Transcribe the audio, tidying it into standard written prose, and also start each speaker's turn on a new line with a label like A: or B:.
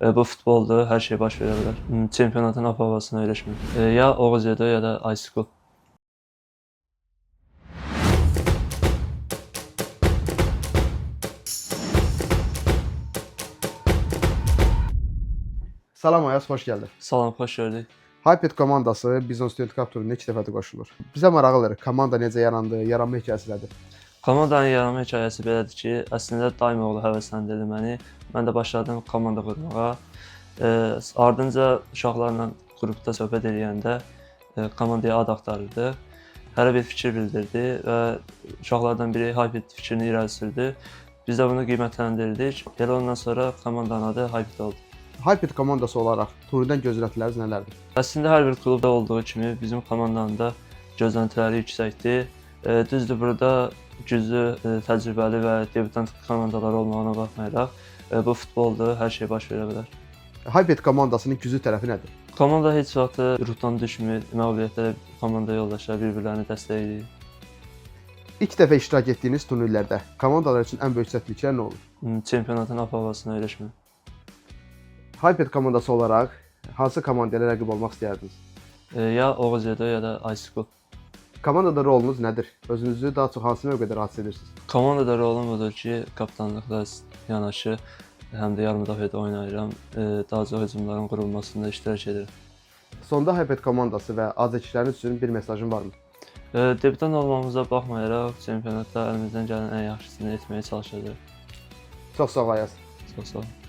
A: Bu futboldur, hər şey baş verə bilər. Çempionatın ab-havasına öyrəşmək. Ya Oğuz Edo ya da iSchool.
B: Salam Ayaz, xoş gəldin.
A: Salam, xoş gördük.
B: Hyped komandası Bizon Student Cup turnirində ilk dəfədir qoşulur. Bizə maraqlıdır, komanda necə yarandı, yaranma hekayəsi nədir?
A: Komandanın yaranma hekayəsi belədir ki, əslində daim oğlu həvəsləndirdi məni. Mən də başladım komanda qurmağa. Ardınca uşaqlarla qrupda söhbət eləyəndə komandaya ad axtarırdıq. Hərə bir fikir bildirdi və uşaqlardan biri Hyped fikrini irəli sürdü. Biz də bunu qiymətləndirdik. Elə ondan sonra komandanın adı Hyped oldu.
B: Hyped komandası olaraq turnirdən gözləntiləriniz nələrdir?
A: Əslində hər bir klubda olduğu kimi bizim komandanın da gözləntiləri yüksəkdir. Düzdür, burada güclü, təcrübəli və debutant komandalar olmağına baxmayaraq, bu futboldur, hər şey baş verə bilər.
B: Hyped komandasının güclü tərəfi nədir?
A: Komanda heç vaxt ruhdan düşmür, məğlubiyyətdə komanda yoldaşları bir-birlərini dəstəkləyir.
B: İlk dəfə iştirak etdiyiniz turnirlərdə komandalar üçün ən böyük çətinliklər nə olur?
A: Çempionatın ab-havasına öyrəşmək.
B: Hyped komandası olaraq hansı komandaya rəqib olmaq istəyərdiniz?
A: Ya Oğuz Edo ya da iSchool.
B: Komandada rolunuz nədir? Özünüzü daha çox hansı mövqedə rahat hiss edirsiniz?
A: Komandada rolum odur ki, kapitanlıqla yanaşı həm də yarım müdafiədə oynayıram. Daha çox hücumların qurulmasında iştirak edirəm.
B: Sonda Hyped komandası və azərkeşləriniz üçün bir mesajın varmı?
A: Debutant olmamıza baxmayaraq çempionatda əlimizdən gələn ən yaxşısını etməyə çalışacağıq.
B: Çox sağ ol Ayaz.
A: Çox sağ olun.